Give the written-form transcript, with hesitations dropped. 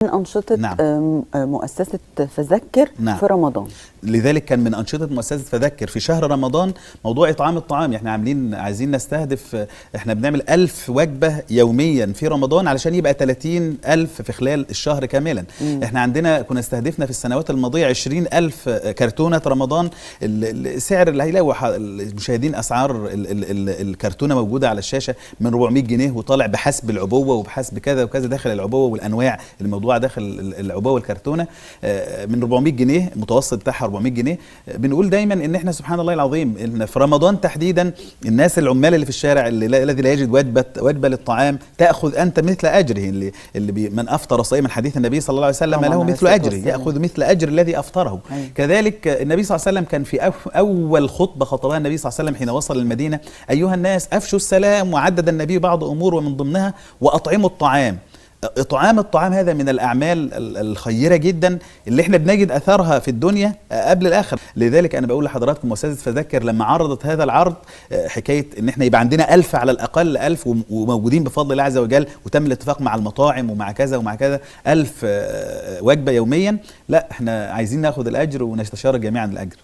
أنشطة نعم. مؤسسة فذكر نعم. في رمضان. لذلك كان من أنشطة مؤسسة فذكر في شهر رمضان موضوع إطعام الطعام. احنا عايزين نستهدف، احنا بنعمل 1000 وجبة يوميا في رمضان علشان يبقى 30,000 في خلال الشهر كاملا. احنا كنا استهدفنا في السنوات الماضية 20,000 كرتونة رمضان. السعر اللي هيلاقوا المشاهدين أسعار الكرتونة موجودة على الشاشة من 400 جنيه وطالع بحسب العبوة وبحسب كذا وكذا داخل العبوة والأنواع الموضوعة داخل العبوة والكرتونة، من 400 جنيه متوسط بتاعها 400 جنيه. بنقول دايما ان احنا سبحان الله العظيم ان في رمضان تحديدا الناس العمال اللي في الشارع الذي لا يجد وجبه للطعام تاخذ انت مثل اجره، اللي من افطر صائما، حديث النبي صلى الله عليه وسلم طبعاً له عليه مثل الصلاة اجره، والسلام. ياخذ مثل اجر الذي افطره. كذلك النبي صلى الله عليه وسلم كان في اول خطبه خطبها النبي صلى الله عليه وسلم حين وصل المدينه: ايها الناس افشوا السلام، وعدد النبي بعض امور ومن ضمنها واطعموا الطعام. إطعام الطعام هذا من الأعمال الخيرة جدا اللي احنا بنجد أثرها في الدنيا قبل الآخر. لذلك أنا بقول لحضراتكم مؤسسة فذكر لما عرضت هذا العرض، حكاية إن احنا يبقى عندنا 1000 على الأقل، 1000 وموجودين بفضل الله عز وجل، وتم الاتفاق مع المطاعم ومع كذا ومع كذا، 1000 وجبة يوميا. لا، احنا عايزين ناخد الأجر ونتشارك جميعا الأجر.